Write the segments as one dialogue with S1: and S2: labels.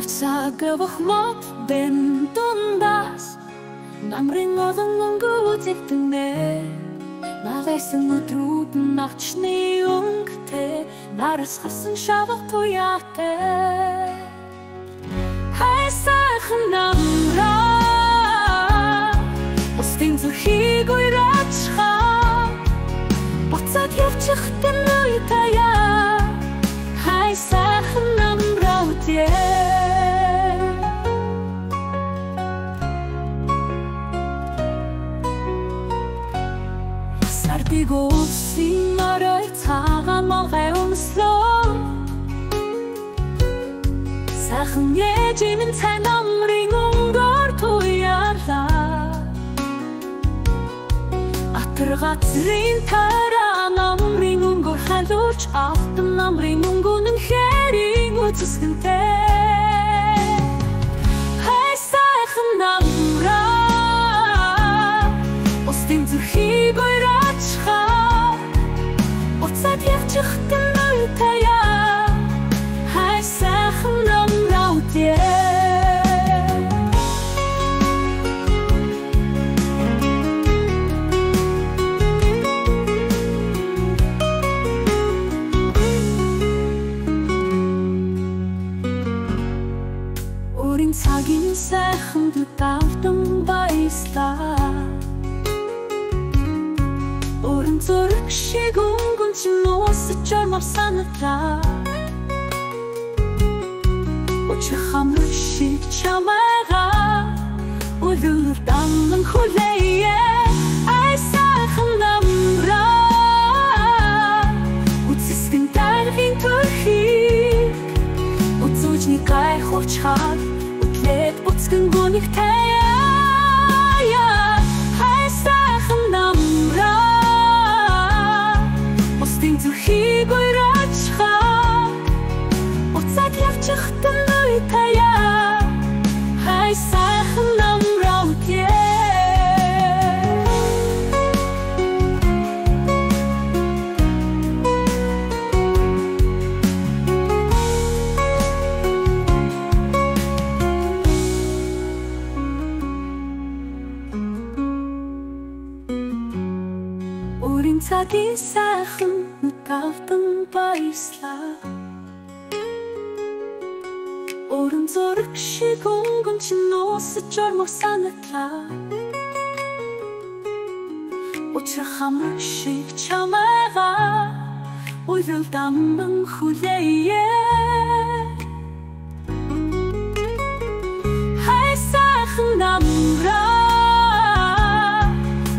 S1: Уцаа гөвөх мод бэн дундаас намрын олон өнгө үзэгдэнэ. Наалайсан өдрүүд нь агчны өнгөтэй, нараас хасан шавах туяатай. Хай сайхан намраа, бусдын зүрхийг уйрачхаа, буцаад явчих тань таяа. Хай сайхан намраа үтээ. Сардыг уулсын орой цагаан могой өмслөө. Сайхан ээжийн цай намрын өнгөөр туяалаа. Атар газрын тараа намрын өнгөөр халуурч, алтан намрын өнгөн нь хэрийн үзэсгэлэнтэй. Хай сайхан намраа, бусдын зүрхийг уйрачхаа, буцаад явчих тань таяа. Хай сайхан намраа үтээ. Өөрийн цагийн сайхан алтан баяслаа. Өөрийн зүрх шиг өнгөн чинь уусаж ормоор санагдлаа. Учир хамрах шиг чамайгаа үлүүр дамнан хүлээе. Ай сайхан намраа, үзэсгэлэн даргын төрхийг үзүүжний гайхуулж хаад үтлээд үцгэн гүнийх таяа. Хай сайхан намраа, бусдын зүрхийг уйрачхаа, буцаад явчих тань таяа. Хай сайхан намраа үтээ. Өөрийн цагийн сайхан алтан баяслаа. Өөрийн зүрх шиг өнгөн чинь уусаж ормог санагдлаа. Учир хамрах шиг чамайгаа уйлал дамнан хүлээе. Хай сайхан намраа,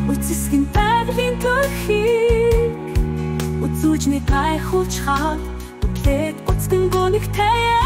S1: үзэсгэлэн байгалийн төрхийг үзүүжний гайхуулж хаад үтлээд уцгэн гүнийх таяа.